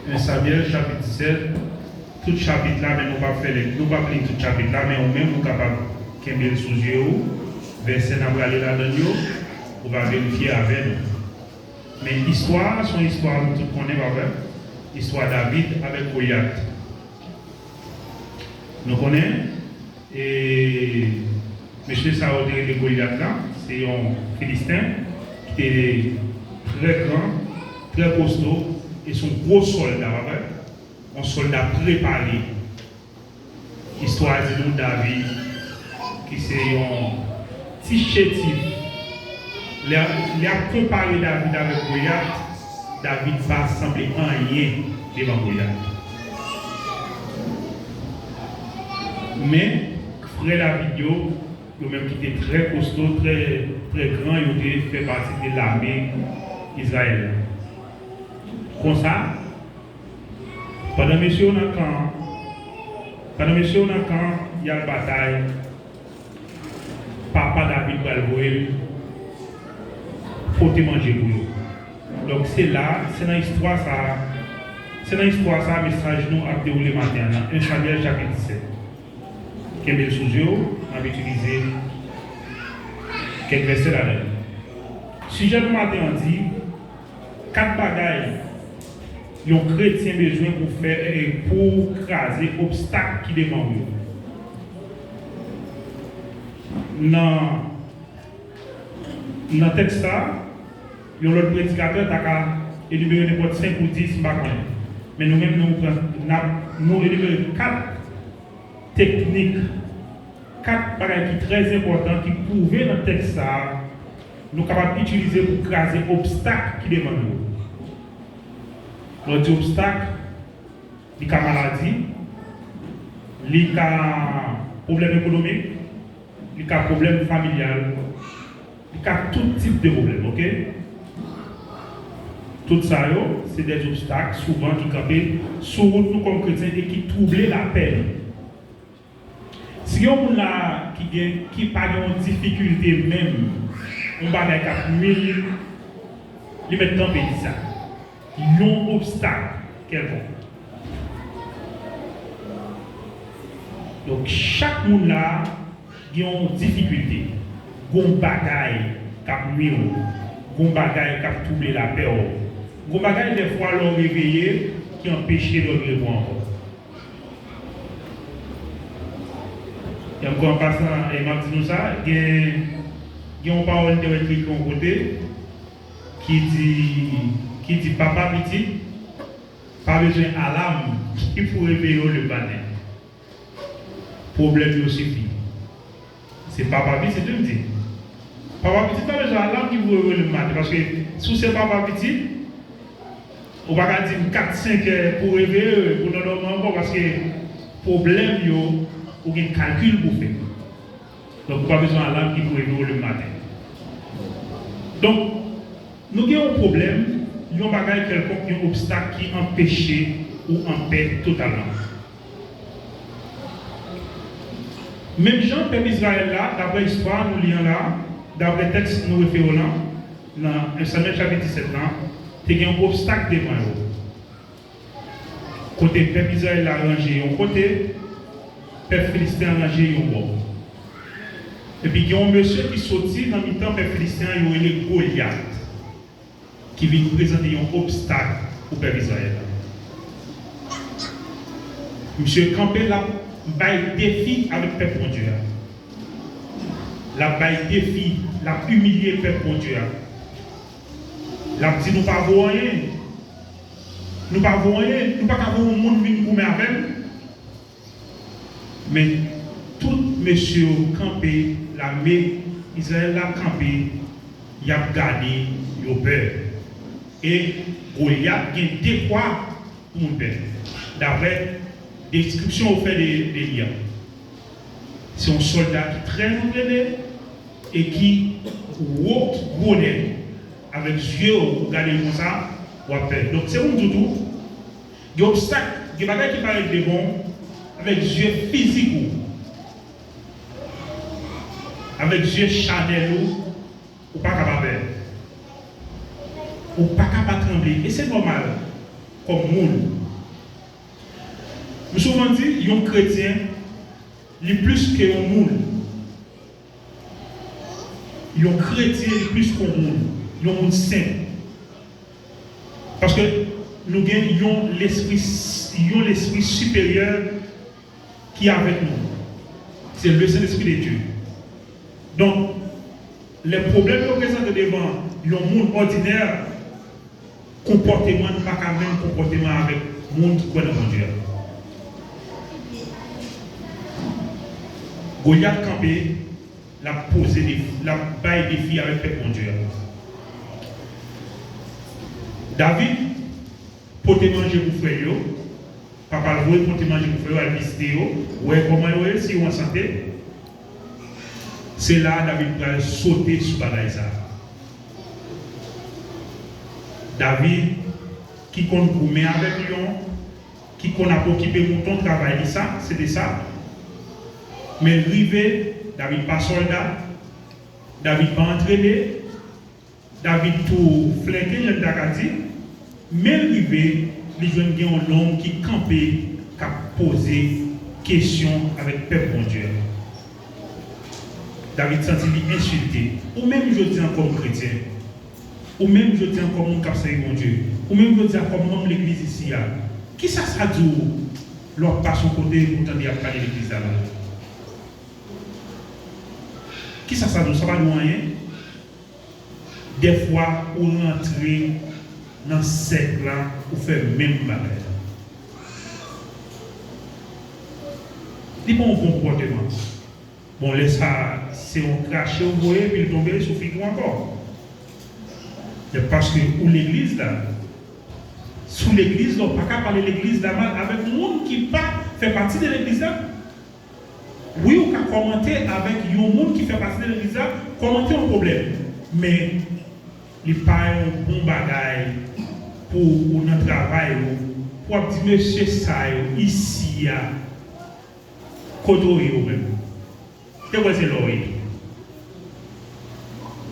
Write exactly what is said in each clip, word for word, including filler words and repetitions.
En Samyèl chapit disèt, tout chapit la, men nou p ap fè lèk, nou p ap li tout chapit la, men ou menm ou kapab kenbe l sou zye w, vèsè n ap rale ladan l yo, ou va verifye avè nou. Men istwa a, se yon istwa nou tout konnen, pa vre? Istwa David avèk Golyat. Nou konnen, e mesye sa yo te rele Golyat la, se yon Filisten ki te trè gran, trè kosto, e se yon gwo sòlda, pa vre? Yon sòlda prepare. Istwa a di nou David, ki se yon ti chétif, lè, lè y ap konpare David avèk Golyat, David pa sanble anyen devan Golyat. Men, frè David yo, yo menm ki te trè kosto, trè, trè gran, yo te fè pati de lame Izrayèl la. Konsa, pandan mesye yo nan kan an, pandan mesye yo nan kan an, y al batay, papa David pral voye l pote manje pou yo. Donk, se la, se nan istwa sa a, se nan istwa sa a mesaj nou ap dewoule maten an, nan en Samyèl chapit disèt. Kenbe l sou zye w, n ap itilize kèk vèsè ladan l. Sijè nou maten an di, kat bagay yon kretyen bezwen pou fè, e, pou kraze obstak ki devan w yo. Nan, nan tèks sa, yon lòt predikatè ta ka enimere nenpòt senk ou dis, m pa konnen. Men nou menm, nou pran, n ap, nou enimere kat teknik, kat bagay ki trè enpòtan, ki pwouve nan tèks sa a, nou kapab itilize pou kraze obstak ki devan nou. Lè w di obstak, li ka maladi, li ka pwoblèm ekonomik, li ka pwoblèm familyal, li ka tout tip de pwoblèm, oke? Tout sa yo, se de obstak souvan ki kanpe sou wout nou kòm kretyen e ki twouble lapè nou. Si gen yon moun la ki gen, ki pa gen yon difikilte menm, yon bagay k ap nwi l, li mèt kanpe di sa. Yon obstak kèlkonk. Donk, chak moun la gen yon difikilte, gen yon bagay k ap nwi w, gen yon bagay k ap twouble lapè w, gen yon bagay dèfwa lè w reveye ki anpeche dòmi repo ankò. E ankò an pasan, e m ap di nou sa, gen, gen yon pawòl m te wè ki ekri yon kote ki di, ki di papa pitit pa bezwen alam ki pou reveye w lè maten. Pwoblèm yo sifi. Se papa pitit wi m di. Papa pitit pa bezwen alam ki pou reveye w lè maten, paske si w se papa pitit, ou pa ka di m kat, senk è pou reveye w, pou nan dòmi ankò, paske pwoblèm yo, ou gen kalkil pou fè. Donk, ou pa bezwen alam ki pou reveye w lè maten. Donk, nou gen yon pwoblèm, yon bagay kèlkonk, yon obstak ki anpeche ou anpè totalman. Menm jan pèp Izrayèl la, daprè istwa nou li an la, daprè tèks nou refere w lan, nan en Samyèl chapit disèt lan, te gen yon obstak devan yo. Kote pèp Izrayèl la ranje yon kote, pèp Filisten an ranje yon bò. Epi gen yon mesye ki soti nan mitan pèp Filisten an, yo rele Golyat, ki vin prezante yon obstak pou pèp Izrayèl la. Misye kanpe, l ap bay defi avèk pèp Bondye a. L ap bay defi, l ap imilye pèp Bondye a. L ap di, "Nou pa vo anyen. Nou pa vo anyen. Nou pa ka voye yon moun vin goumen avè m." Men, tout mesye yo kanpe, lame Izrayèl la kanpe, y ap gade, yo pè. E Golyat gen dekwa pou moun pè, daprè deskripsyon yo fè de, de li a. Se yon sòlda ki trè antrene e ki wo, ki gwo nèg. Avèk zye w, ou gade l konsa, w ap pè. Donk, se pou m di w tou, gen obstak, gen bagay ki parèt devan w, avèk zye fizik ou, avèk zye chanèl ou, ou pa ka pa pè. Ou pa ka pa tranble. E se nòmal kòm moun. Souvan di, yon kretyen, li plis ke yon moun. Yon kretyen, li plis ke yon moun. Yon moun senp. Paske nou gen yon lespri, yon lespri siperyè ki avèk nou. Se le Saint-Esprit de Dieu. Donk, lè pwoblèm yo prezante devan yon moun òdinè, konpòteman n pa ka menm konpòteman avèk moun ki kwè nan Bondye a. Golyat kanpe, l ap poze defi, l ap bay defi avèk pèp Bondye a. David pote manje pou frè l yo. Papa l voye pote manje pou frè yo, al vizite yo, wè kòman yo ye, si yo an sante. Se la a David pral sote sou bagay sa a. David, ki konn goumen avèk lyon, ki konn ap okipe mouton, travay li sa, se te sa. Men l rive, David pa sòlda, David pa antrene, David tou flenke, jan n ta ka di, men l rive, li jwenn gen yon nonm ki kanpe, k ap poze kesyon avèk pèp Bondye a. David santi li ensilte. Ou menm jodi a kòm kretyen, ou menm jodi a kòm moun k ap sèvi Bondye, ou menm jodi a kòm manm legliz isi a, kisa sa di w lè w ap pase yon kote pou w tande y ap pale legliz la mal? Kisa sa di w? Sa pa di w anyen? Dèfwa, ou rantre nan sèk la, ou fè menm bagay la. Li pa yon bon konpòteman. Bon, lè sa, se yon krache ou voye, epi l tonbe sou figi w ankò. Men paske ou legliz la, sou legliz la, ou pa ka pale legliz la mal avèk moun ki pa fè pati de legliz la. Wi, ou ka kòmante avèk yon moun ki fè pati de legliz la, kòmante yon pwoblèm. Men, li pa yon bon bagay pou ou nan travay ou, pou w ap di mesye sa yo isi a, kote w ye ou menm? Te kwè se la w ye tou.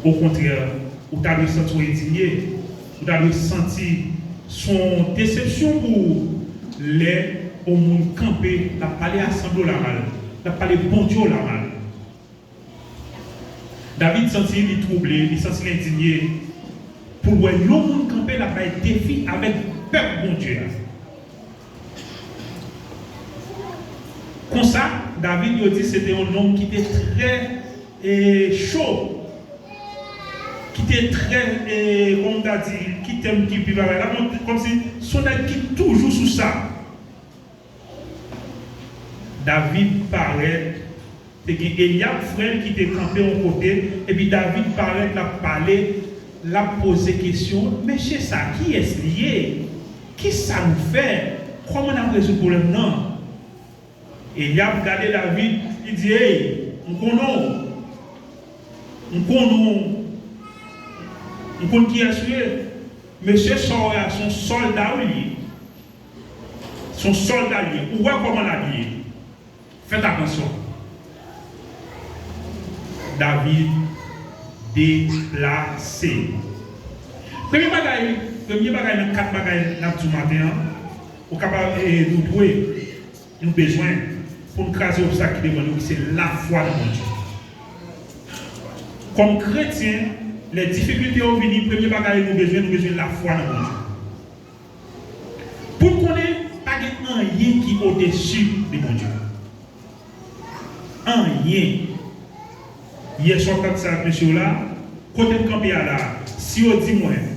Okontrè, ou ta dwe santi w endinye, ou ta dwe santi s on desepsyon pou ou lè yon moun kanpe, l ap pale asanble w la mal, l ap pale Bondye w la mal. David santi li twouble, li santi l endinye pou l wè yon moun kanpe, l ap bay defi avèk pèp Bondye a. Konsa, David, yo di, se te yon nonm ki te trè, e, cho, ki te trè, e, kòman m ta di, ki tèm ki pi bagay la, kòmsi se yon nèg ki toujou sou sa. David parèt, te gen Elyab, frè l, ki te kanpe yon kote, epi David parèt, l ap pale, l ap poze kesyon, mesye sa, kiyès li ye? Kisa nou fè? Kòman n ap rezoud pwoblèm nan? Elyab gade David, li di, hey, m konnen w. M konnen w. M konn kiyès ou ye. Mesye sa w wè a, se yon sòlda wi li ye. Se yon sòlda li ye. Ou wè kòman l abiye. Fèt atansyon. David deplase. Premye bagay, premye bagay nan kat bagay n ap di w maten an, ou kapab, e, nou dwe, nou bezwen pou n kraze obstak ki devan nou, ki se lafwa nan Bondye. Kòm kretyen, lè difikilte yo vini, premye bagay nou bezwen, nou bezwen lafwa nan Bondye. Pou n konnen, pa gen anyen ki odesi de Bondye. Anyen. Yè swa, m t ap di sa ak mesye yo la, kote m kanpe a la, si yo di mwen,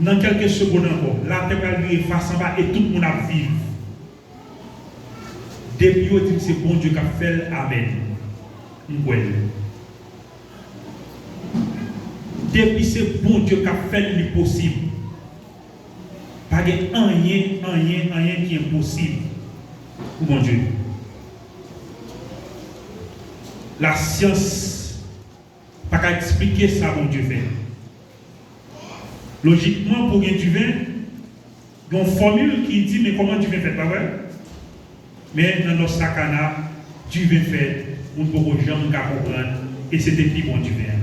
nan kèlke segonn ankò, latè pral vire fas anba e tout moun ap viv. Depi yo di m se Bondye k ap fè l, amèn. M kwè l. Depi se Bondye k ap fè l, li posib. Pa gen anyen, anyen, anyen ki enposib pou Bondye. Lasyans pa ka eksplike sa Bondye fè. Lojikman, pou gen diven, gen yon fòmil ki di, men kòman diven fèt, pa vre? Men nan Nòstakana, diven fèt, moun poko janm ka konprann, e se te pi bon diven an.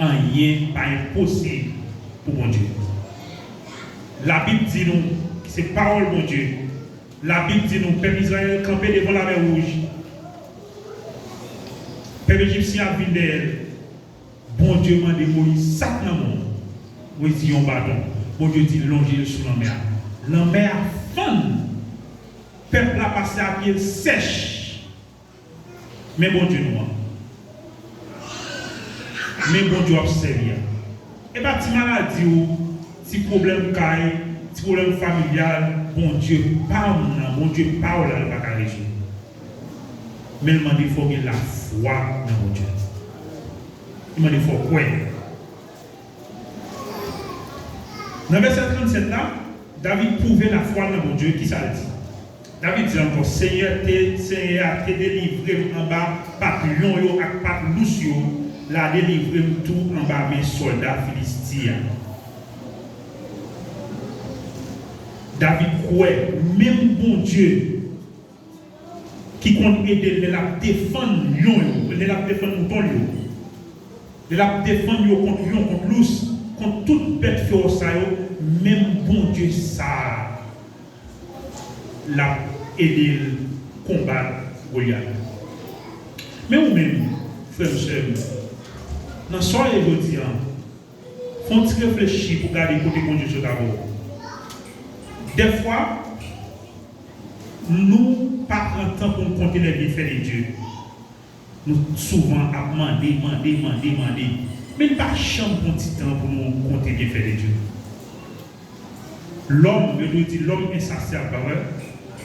Anyen pa enposib pou Bondye. Labib di nou, ki se pawòl Bondye, Labib di nou, pèp Izrayèl kanpe devan Lamè Wouj. Pèp ejipsyen ap vin dèyè l. Bondye mande Moyiz, "Sa k nan men w?" Moyiz di, "Yon baton." Bondye di, "Lonje l sou lanmè a." Lanmè a fann. Pèp la pase a pye l sèch. Men Bondye nou an. Men Bondye w ap sèvi a. E pa ti maladi w, ti pwoblèm kay, ti pwoblèm familyal, Bondye pa w nan, Bondye pa w la, l pa ka rezoud. Men l mande fò w gen lafwa nan Bondye. Li mande fò w kwè. Nan vèsè trannsèt la, David pwouve lafwa l nan Bondye. Kisa l di? David di ankò, Senyè te, Senyè a te delivre m anba pat lyon yo ak pat lous yo, l a delivre m tou anba men sòlda Filisti a. David kwè menm Bondye ki konn ede l lè l ap defann lyon yo, lè l ap defann mouton l yo, lè l ap defann yo kont lyon, kont lous, kont tout bèt fewòs sa yo, menm Bondye sa a, l ap ede l konbat Golyat. Men ou menm, frè m, sè m, nan sa w ye jodi a, fè yon ti reflechi pou gade kote Bondye sot avè w. Dèfwa, nou pa pran tan pou n konte lè byenfè de Dye. Nou souvan ap mande, mande, mande, mande. Men n pa janm pran ti tan pou nou konte byenfè de Dye. Lòm, yo toujou di, lòm ensasyab, pa vre?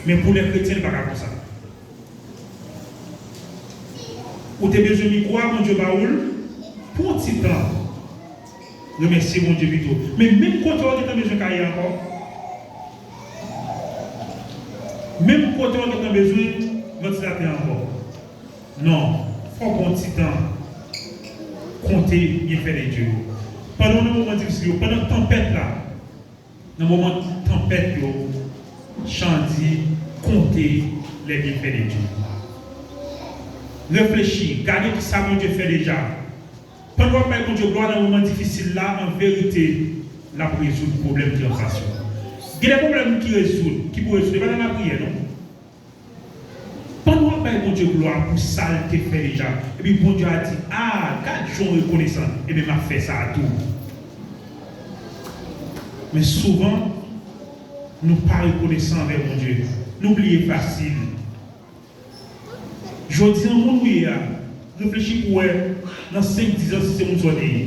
Men pou lè kretyen, li pa ka konsa. Ou te bezwen mikwo a, Bondye ba ou l, pran ti tan. Remèsye Bondye pito. Men menm kote w gentan bezwen kaye ankò. Menm kote w gentan bezwen vantilatè ankò. Non, fò w pran ti tan konte byenfè de Dye yo. Pandan w nan moman difisil yo, pandan tanpèt la, nan moman tanpèt yo, chan di konte lè byenfè de Dye. Reflechi, gade ki sa Bondye fè deja. Pandan w ap bay Bondye glwa nan moman difisil la, an verite, l ap rezoud pwoblèm ki anfas yo. Gen de pwoblèm ki rezoud, ki pou rezoud, e pa nan lapriyè, non. Pandan w ap bay Bondye glwa pou sa l te fè deja, epi Bondye a di, "A, gad jan w rekonesan, ebyen, m ap fè sa a tou." Men souvan, nou pa rekonesan anvè Bondye. Nou bliye fasil. Jodi a, moun ou ye a, reflechi pou wè nan senk, diz an si se moun sa w te ye.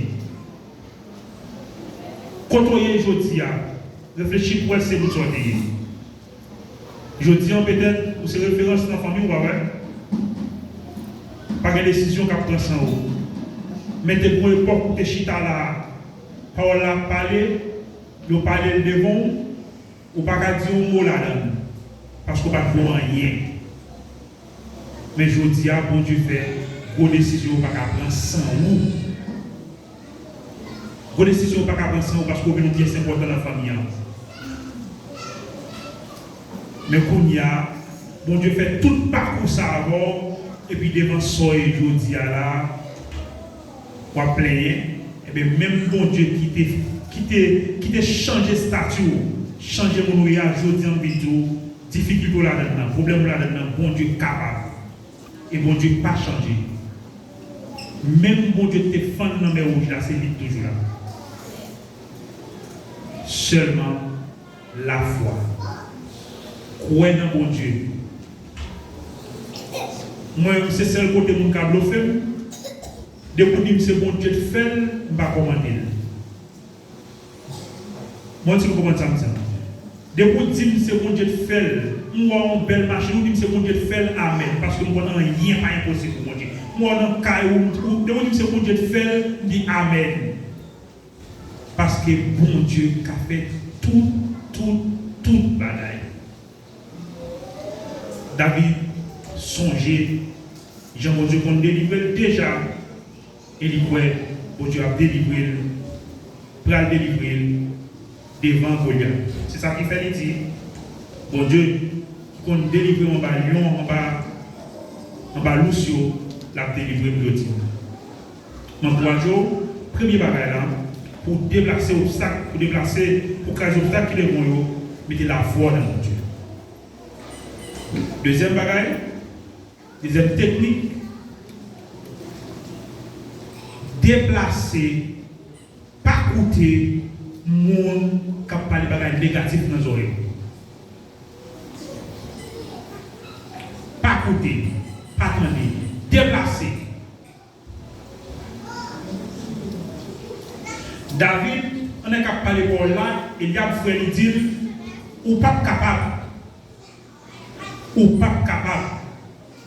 Kote w ye jodi a, reflechi pou wè si se moun sa w te ye. Jodi a, petèt, ou se referans nan fanmi w, pa vre? Pa gen desizyon k ap pran san ou. Men te gen yon epòk ou te chita la a, pawòl la ap pale, yo pale l devan w, ou pa ka di yon mo ladan l, paske w pa t vo anyen. Men jodi a, Bondye fè gwo desizyon ou pa ka pran san ou. Gwo desizyon ou pa ka pran san ou paske ou vin yon pyès enpòtan nan fanmi an. Men kounye a, Bondye fè tout pakou sa avè w, epi devan sa w ye jodi a la, w ap plenyen, ebyen, menm Bondye ki te, ki te, ki te chanje estati w, chanje moun ou ye a, jodi a m vin di w, difikilte w ladan l nan, pwoblèm ou ladan l nan, Bondye kapab. E Bondye pa chanje. Menm Bondye ki te fann lanmè wouj la, se li k toujou la. Sèlman lafwa. Kwè nan Bondye. Mwen, se sèl kote moun ka blofe m. Depi w di m se Bondye k fè l, m pa kòmande l. Mwen, si nou konprann sa m di an. Depi w di m se Bondye k fè l, m wè w yon bèl machin, ou di m se Bondye k fè l, amèn. Paske m konn anyen pa enposib pou Bondye. M wè w nan kay ou, ou, depi w di m se Bondye k fè l, m di amèn. Paske Bondye ka fè tout, tout, tout bagay. David sonje jan Bondye konn delivre l deja, e li kwè Bondye ap delivre l, pral delivre l devan Golyat. Se sa ki fè li di, Bondye ki konn delivre m anba lyon, anba, anba lous yo, l ap delivre m jodi a. M ankouraje w, premye bagay la, pou w deplase obstak, pou deplase, pou kraze obstak ki devan w yo, mete lafwa w nan Bondye. Dezyèm bagay, dezyèm teknik, deplase, pa koute moun k ap pale bagay negatif nan zòrèy ou. Pa koute, pa tande, deplase. David, pandan l ap pale pawòl la, Elyab frè li di l, ou p ap kapab. Ou p ap kapab.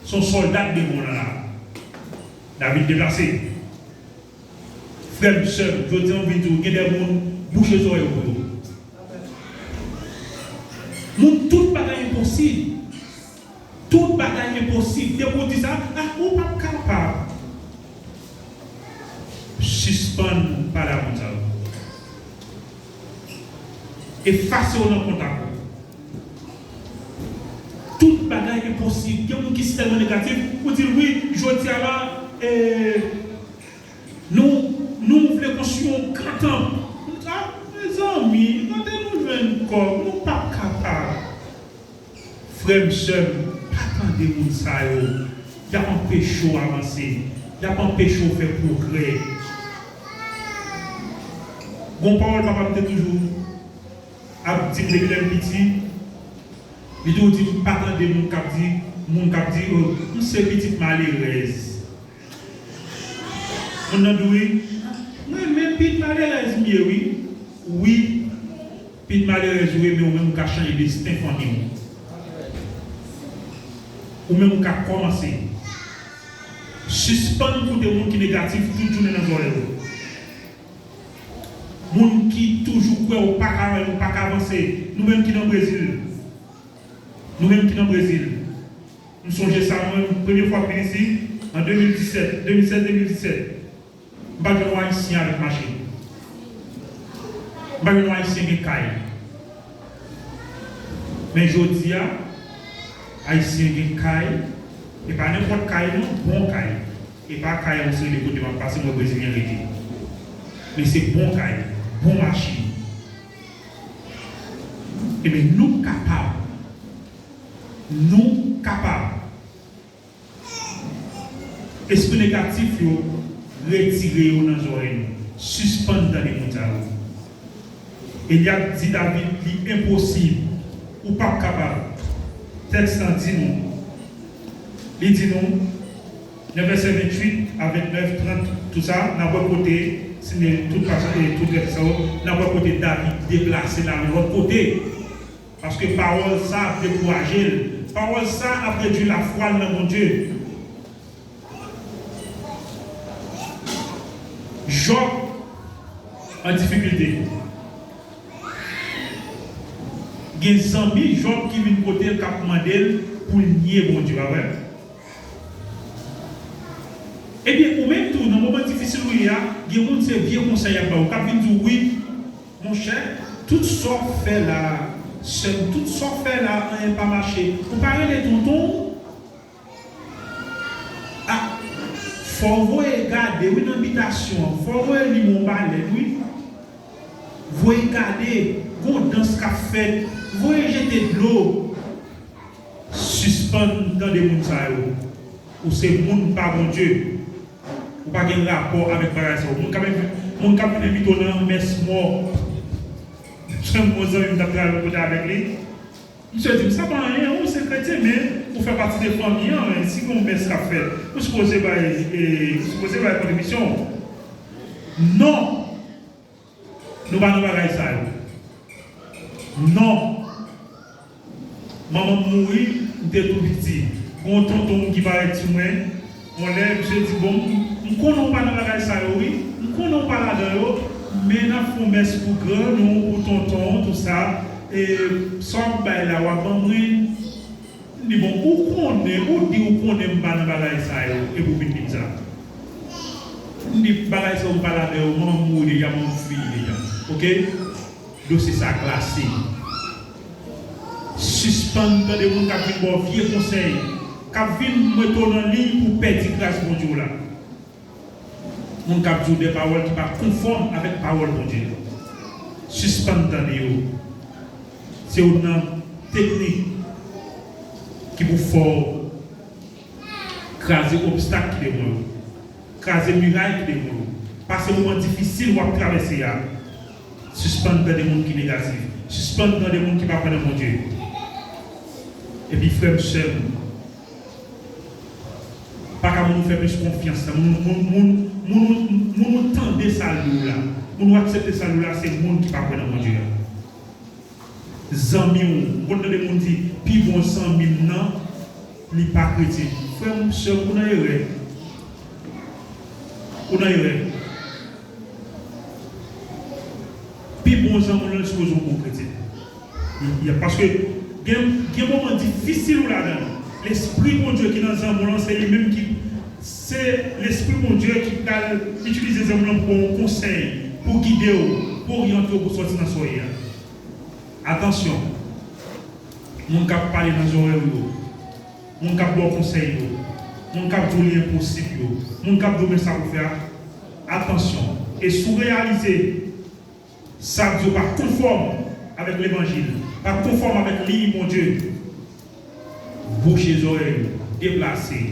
Se yon sòlda k devan w la. David deplase. Frè m, sè m, jodi a m vin di w, gen de moun bouche zòrèy ou pou yo. Moun, tout bagay enposib. Tout bagay enposib. Depi w di sa, ah, ou p ap kapab. Sispann pale a moun sa yo. Efase yo nan kontak ou. Tout bagay enposib. Gen moun ki tèlman negatif, ou di l, wi, jodi a la, e, nou, nou vle konstwi yon gran tanp. M di, ah, mezanmi, kote nou jwenn kòb? Nou p ap kapab. Frè m, sè m, pa tande moun sa yo. Y ap anpeche w avanse. Y ap anpeche w fè pwogrè. Gon pawòl papa m te toujou ap di m depi lè m piti. Li toujou di m pa tande moun k ap di, moun k ap di, oh, m se pitit malerèz. Moun nan di w, wi, mwen menm pitit malerèz m ye, wi. Wi, pitit malerèz ou ye, men ou menm ou ka chanje desten fanmi w. Ou menm ou ka kòmanse. Sispann koute moun ki negatif tout jounen nan zòrèy ou. Moun ki toujou kwè ou pa ka, ou pa ka avanse. Nou menm ki nan Brezil. Nou menm ki nan Brezil. M sonje sa, mwen, premye fwa m vin isit, an de mil disèt, de mil sèz, de mil disèt. M pa t jwenn yon Ayisyen avèk machin. M pa t jwenn yon Ayisyen gen kay. Men jodi a, Ayisyen gen kay, e pa nenpòt kay non, bon kay. E pa kay yon seri de kote m ap pase, mwen Brezilyen rete. Men se bon kay, bon machin. Ebyen, nou kapab. Nou kapab. Espri negatif yo, retire yo nan zòrèy nou. Sispann tande moun sa yo. Elyab di David, li enposib. Ou p ap kapab. Tèks lan di nou, li di nou, nan vèsè venntuit a vennèf, trant, tout sa, n ap wè kote, si n li tout paj, e tout vèsè sa yo, n ap wè kote David deplase l al lòt kote. Paske pawòl sa ap dekouraje l. Pawòl sa ap redui lafwa l nan Bondye. Jòb an difikilte. Gen zanmi Jòb ki vin kote l, k ap mande l pou l nye Bondye, pa vre? Ebyen, ou menm tou, nan moman difisil ou ye a, gen moun se vye konsèy y ap ba w, k ap vin di w, wi, monchè, tout sa w fè la, sè m, tout sa w fè la, anyen pa mache. Ou pa rele tonton w? Ah, fò w voye gade, wi, nan bitasyon an. Fò w voye li yon balèn, wi. Voye gade, gon dans k ap fèt. Voye jete dlo. Sispann tande moun sa yo. Ou se moun pa Bondye. Ou pa gen rapò avèk bagay sa yo. Moun k ap, moun k ap vin envite w nan mès mò. Se yon bon zanmi m t ap travay yon kote avèk li. Misye di m, sa pa anyen, ou se kretyen, men ou fè pati de fanmi an, men si gen yon mès k ap fèt, ou sipoze bay, e, ou sipoze bay kontribisyon w. Non! Nou pa nan bagay sa yo. Non! Manman m mouri, m te tou piti. Gen yon tonton m ki parèt sou mwen, yon lè, misye di, bon, m konnen w pa nan bagay sa yo, wi. M konnen w pa ladan yo, men n ap fè yon mès pou grann ou, pou tonton w, tout sa. E sa w ap bay la, w ap ban mwen? M di, bon, ou konnen, ou di ou konnen m pa nan bagay sa yo, epi w vin di m sa. M di, bagay sa yo m pa ladan yo, manman m mouri deja, manman m fini deja. Oke? Dosye sa klase. Sispann tande moun k ap vin ba w vye konsèy, k ap vin mete w nan liy pou w pèdi gras Bondye w la. Moun k ap di w de pawòl ki pa konfòm avèk pawòl Bondye. Sispann tande yo. Se youn nan teknik. Ki pou fè w kraze obstak ki devan w, kraze miray ki devan w, pase moman difisil w ap travèse a. Sispann tande moun ki negatif. Sispann tande moun ki pa kwè nan Bondye. Epi, frè m, sè m, pa ka moun ou fè plis konfyans la. Moun, moun, moun, moun, moun ou tande sa l di w la, moun ou aksepte sa l di w la, se moun ki pa kwè nan Bondye a. Zanmi w, m konn tande moun di, pi bon zanmi m nan, li pa kretyen. Frè m, sè m, ou nan erè. Ou nan erè. Pi bon zanmi w lan, li sipoze yon bon kretyen. Ya, paske gen, gen moman difisil ou ladan l. Lespri Bondye ki nan zanmi w lan, se li menm ki, se Lespri Bondye ki pral itilize zanmi w lan pou ba w yon konsèy, pou gide w, pou oryante w, pou sòti nan sa w ye a. Atansyon! Moun k ap pale nan zòrèy ou yo, moun k ap ba w konsèy yo, moun k ap di w li enposib yo, moun k ap di w men sa pou fè a, atansyon! E si w reyalize sa ap di w pa konfòm avèk levanjil, pa konfòm avèk liy Bondye, bouche zòrèy ou, deplase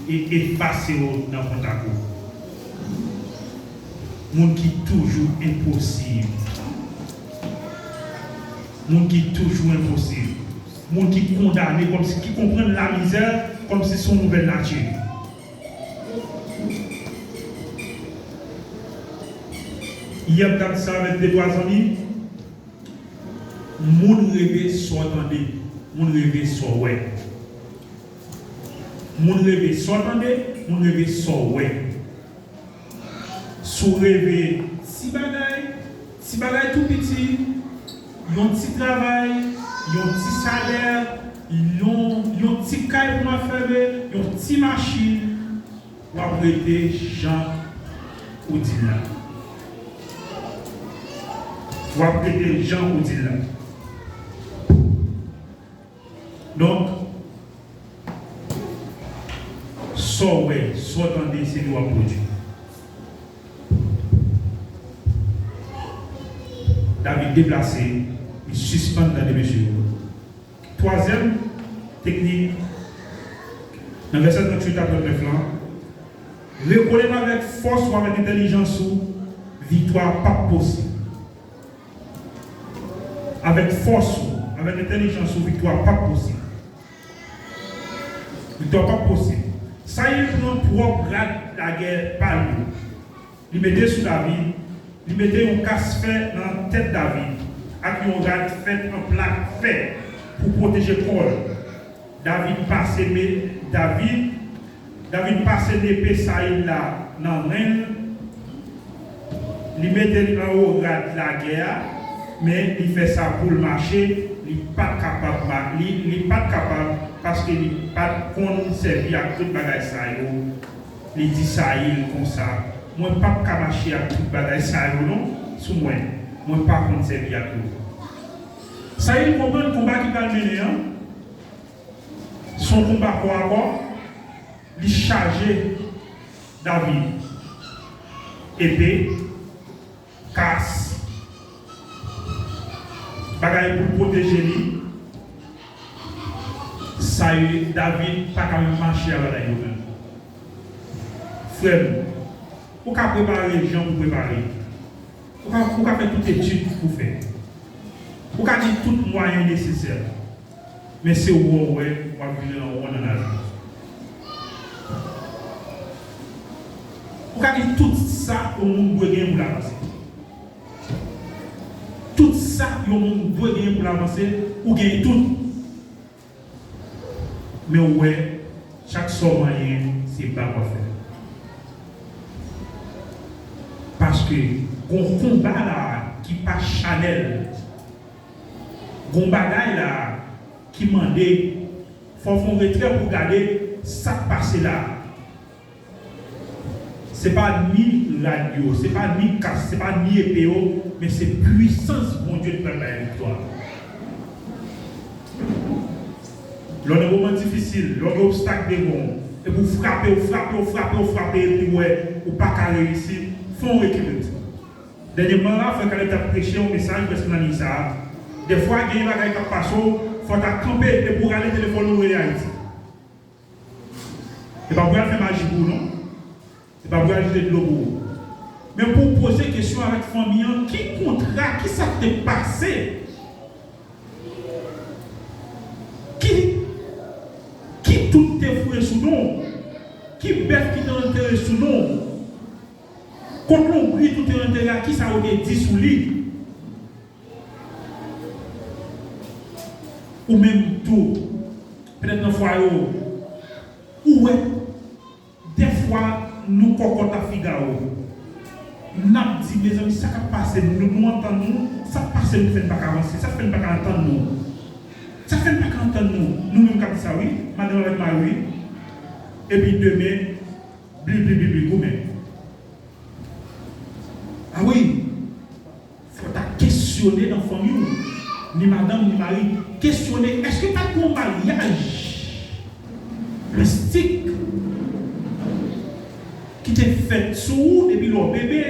e efase w nan kontak ou. Moun ki toujou enposib. Moun ki toujou enposib. Moun ki kondane kòmsi, ki konprann lamizè kòmsi se yon nouvèl nati. Yè m t ap di sa avèk de twa zanmi. Moun reve sa w tande, moun reve sa w wè. Moun reve sa w tande, moun reve sa w wè. Si w reve ti bagay, ti bagay tou piti, yon ti travay, yon ti salè, yon, yon ti kay pou m ap fèmen, yon ti machin, w ap rete jan ou di l la. W ap rete jan ou di l la. Donk, sa w wè, sa w tande, se li w ap pwodui. David deplase, li sispann tande mesye yo. Twazyèm teknik, nan vèsè tranntuit a trannèf lan, rekonèt avèk fòs ou, avèk entèlijans ou, viktwa p ap posib. Avèk fòs ou, avèk entèlijans ou, viktwa p ap posib. Viktwa p ap posib. Sayil pran pwòp rad lagè pa l yo. Li mete sou David, li mete yon kas fè nan tèt David, ak yon rad fèt an plak fè pou pwoteje kò l. David pase me, David, David pase nepe Sayil la nan ren l, li mete l anwo rad lagè a, men li fè sa pou l mache, li pa t kapab ma-, li, li pa t kapab, paske li pa t konn sèvi ak tout bagay sa yo. Li di Sayil konsa, mwen p ap ka mache ak tout bagay sa yo non, sou mwen, mwen pa konn sèvi ak yo. Sayil konprann konba ki pral mennen an se yon konba kò a kò, li chaje David epe, kas, bagay pou l pwoteje li. Sayil, David pa ka menm mache a bagay yo menm. Frè m, ou ka prepare jan pou prepare. Ou ka, ou ka fè tout etid pou fè. Ou ka gen tout mwayen nesesè. Men se wè w wè w ap vire an won nan lavi. Ou ka gen tout sa yon moun dwe gen pou l avanse. Tout sa yon moun dwe gen pou l avanse, ou gen tout. Men w wè, chak sa w manyen, se bak w ap fè. Paske gon konba la ki pa chanèl. Gon bagay la ki mande fò w fè yon retrè pou w gade sa k pase la. Se pa ni rad yo, se pa ni kas, se pa ni epe yo, men se pwisans Bondye ki pral bay viktwa. Lè w nan moman difisil, lè w gen obstak devan w, epi w frape, w frape, w frape, w frape, epi w wè ou pa ka reyisi, fè yon rekil. Dènyèman la, frè Caleb t ap preche yon mesaj prèske nan liy sa a. Dèfwa, gen yon bagay k ap pase w, fò w ta kanpe epi w rale telefòn ou rele Ayiti. Se pa pou y al fè maji pou ou, non. Se pa pou y al jete dlo pou ou. Men pou w poze kesyon avèk fanmi an, ki kontra, ki sa k te pase? Ki, ki tout te foure sou non w? Ki bèf ki te antere sou non w? Kot lonbrit ou te antere a, ki sa yo te di sou li? Ou menm tou, petèt nan fwaye w, ou wè, dèfwa, nou kòkòt a figawo. N ap di, mezanmi, sa k ap pase nou? Nou, nou antann nou, sa k pase nou fè n pa ka avanse? Sa k fè n pa ka antann nou? Sa k fè n pa ka antann nou? Nou menm k ap di sa, wi, madanm avèk mari, wi. Epi demen, bli, bli, bli, bli, goumen. A wi, fò w ta kesyone nan fanmi w, ni madanm, ni mari, kesyone, èske pa t gen yon maryaj mistik ki te fèt sou ou depi lè w bebe?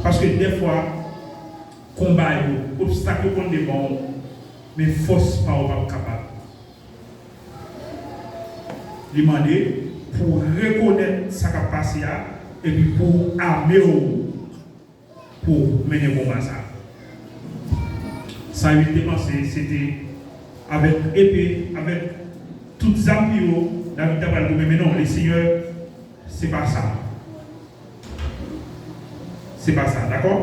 Paske dèfwa, konba yo, obstak yo konn devan w, men fòs pa w p ap kapab. Li mande pou w rekonèt sa k ap pase a, epi pou w ame w pou w mennen konba sa a. Sa yo te panse, se te avèk epe, avèk tout zam li yo, David ta pral goumen, men non, Lesenyè, se pa sa. Se pa sa, dakò?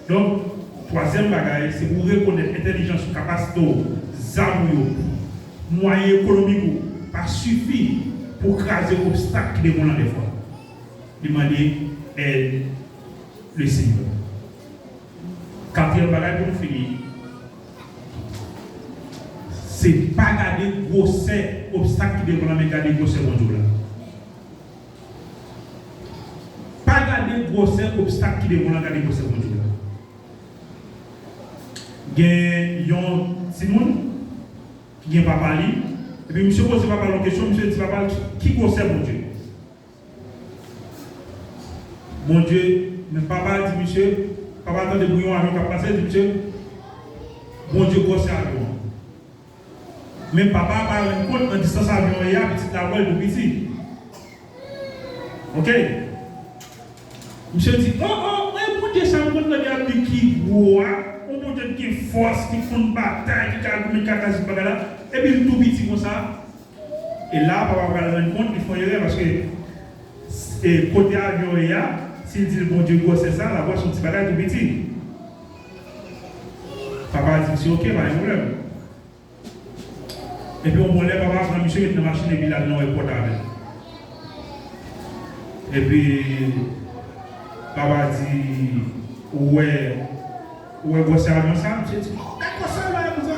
Donk, twazyèm bagay, se pou w rekonèt entèlijans ou, kapasite w, zam ou yo, mwayen ekonomik ou, pa sifi pou w kraze obstak ki devan w lan dèfwa. Li mande èd Lesenyè. Katriyèm bagay pou nou fini, se pa gade gwosè obstak ki devan w lan, men gade gwosè Bondye w la. Pa gade gwosè obstak ki devan w lan, gade gwosè Bondye w la. Gen yon timoun ki gen papa li, epi misye poze papa l yon kesyon, misye di papa l, ki, ki gwosè Bondye? Bondye, men papa a di misye, papa a tande bri yon avyon k ap pase, di misye, Bondye gwosè avyon an. Men papa a pa rann kont nan distans avyon an ye a, pitit la wè l tou piti. Oke? Misye di, o, o, e Bondye sa m konn tande ap di ki gwo a, yon Bondye ki gen fòs, ki konn batay, ki ka goumen, ki ka kraze tout bagay la, epi l tou piti konsa. E la, papa pral rann kont, li fè yon erè, paske, e, kote avyon ye a, si l di l Bondye gwosè sa, l ap wè se yon ti bagay tou piti. Papa a di misye, oke, pa gen pwoblèm. Epi yon bon lè, papa pran misye, met nan machin, epi l al nan èpòt avè l. Epi, papa di, ou wè, ou wè gwosè avyon sa? Misye di, o, gad gwosè avyon sa.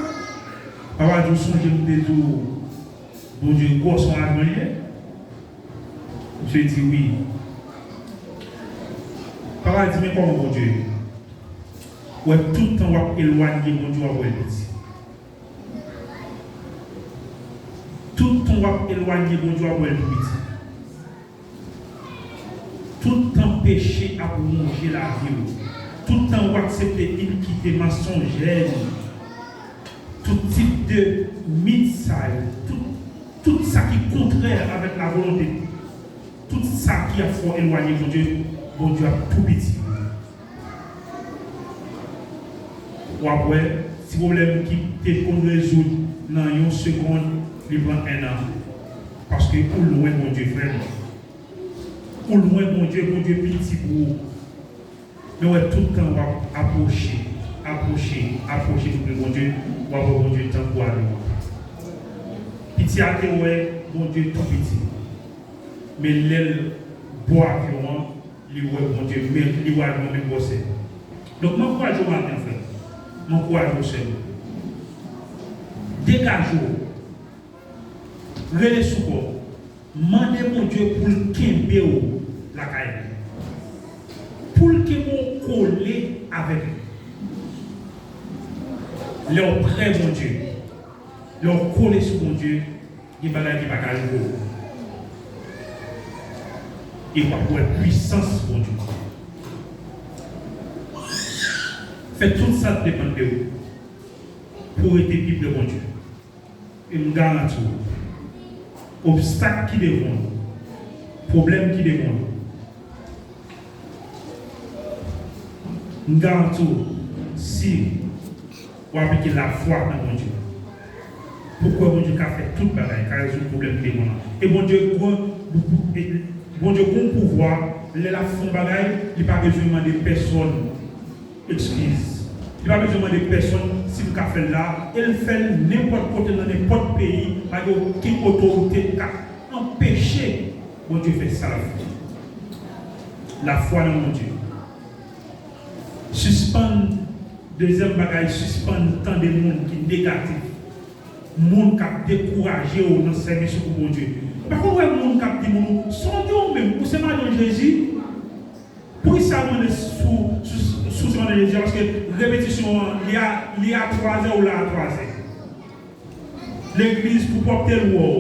Papa di, ou sonje m te di w, Bondye gwosè yon avyon li ye? Misye di wi. Papa di, men kòman Bondye ye? Ou wè, tout tan w ap elwanye Bondye, w ap wè l piti. Tout tan w ap elwanye Bondye, w ap wè l pi piti. Tout tan peche ap wonje lavi w, tout tan w aksepte inikite mansonjè, tout tip de mit sa yo, tout, tout sa ki kontrè avèk lavolonte, tout sa ki ap fè w elwanye Bondye, Bondye ap tou piti. W ap wè, ti pwoblèm ki te konn rezoud nan yon segonn, li pran ennan. Paske ou lwen Bondye, frè m. Ou lwen Bondye, Bondye piti pou ou. Men w wè, tout tan w ap apwoche, apwoche, apwoche pi pre Bondye, w ap wè Bondye tankou avyon an. Piti a te wè Bondye tou piti. Men lè l bò avyon an, li wè Bondye, men li wè avyon an menm gwosè. Donk, m ankouraje w maten an, frè m. M ankouraje w, sè m. Degaje w. Rele sou kò w. Mande Bondye pou l kenbe w lakay li. Pou l kenbe w kole avèk li. Lè w pre Bondye, lè w kole sou Bondye, gen bagay ki pa ka rive w. E w ap wè pwisans Bondye. Fè tout sa k depann de w pou w rete pi pre Bondye. E m garanti w, obstak ki devan w, pwoblèm ki devan w, m garanti w, si w aplike lafwa nan Bondye, pou kwè Bondye ka fè tout bagay, ka rezoud pwoblèm ki devan w lan. E Bondye gran, e Bondye gen yon pouvwa, lè l ap fè yon bagay, li pa bezwen mande pèsonn eskiz. Li pa bezwen mande pèsonn si l ka fè l la, e l fè l nenpòt kote, nan nenpòt peyi, pa gen okenn otorite k ap anpeche Bondye fè sa l ap fè. Lafwa nan Bondye. Sispann, dezyèm bagay, sispann tande moun ki negatif. Moun k ap dekouraje w nan sèvis ou pou Bondye. Ou pa konn wè moun k ap di moun, ou, sa w gen ou menm, ou se madanm Jezi? Poukisa w mande si w, si w, si w se madanm Jezi a? Paske repetisyon an, li a, li a twazè, ou la a twazè. Legliz pou pwòpte l wè w.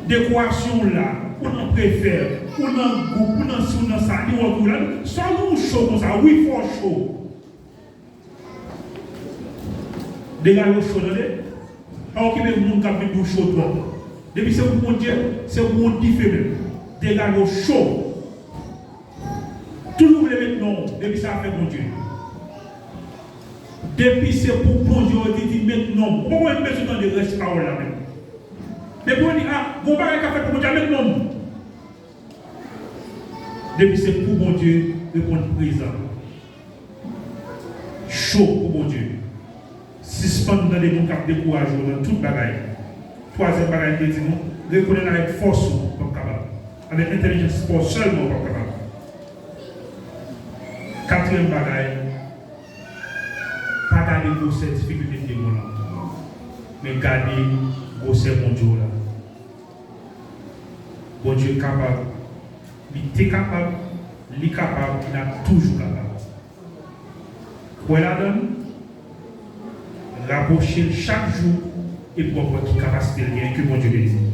Dekorasyon w la, ou nan prefè, ou nan gwoup, ou nan si, ou nan sa, li wè w tou la. Sa w gen w cho konsa, wi, fò w cho. Degaje w cho, tande. Pa okipe moun k ap vin di w cho twòp. Depi se pou Bondye, se pou yon dife menm. Degaje w cho. Toujou vle met non w, depi se afè Bondye. Depi se pou Bondye, yo di, di met non m. Ou poko menm bezwen tande rès pawòl la menm. Depi yo di, a, gon bagay k ap fèt pou Bondye, a met non m. Depi se pou Bondye, reponn prezan. Cho pou Bondye. Sispann tande moun k ap dekouraje w nan tout bagay. Twazyèm bagay m te di nou, rekonèt avèk fòs ou, w p ap kapab. Avèk entèlijans pa w sèlman, w p ap kapab. Katriyèm bagay, pa gade gwosè difikilte k devan w lan, men gade gwosè Bondye w la. Bondye kapab. Li te kapab, li kapab, e l ap toujou kapab. Kwè ladan l, rapwoche l chak jou, epi w ap wè ki kapasite l genyen. Ke Bondye beni.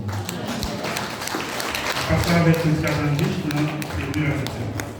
Pastè avèk Frè Sandwich nan relasyon.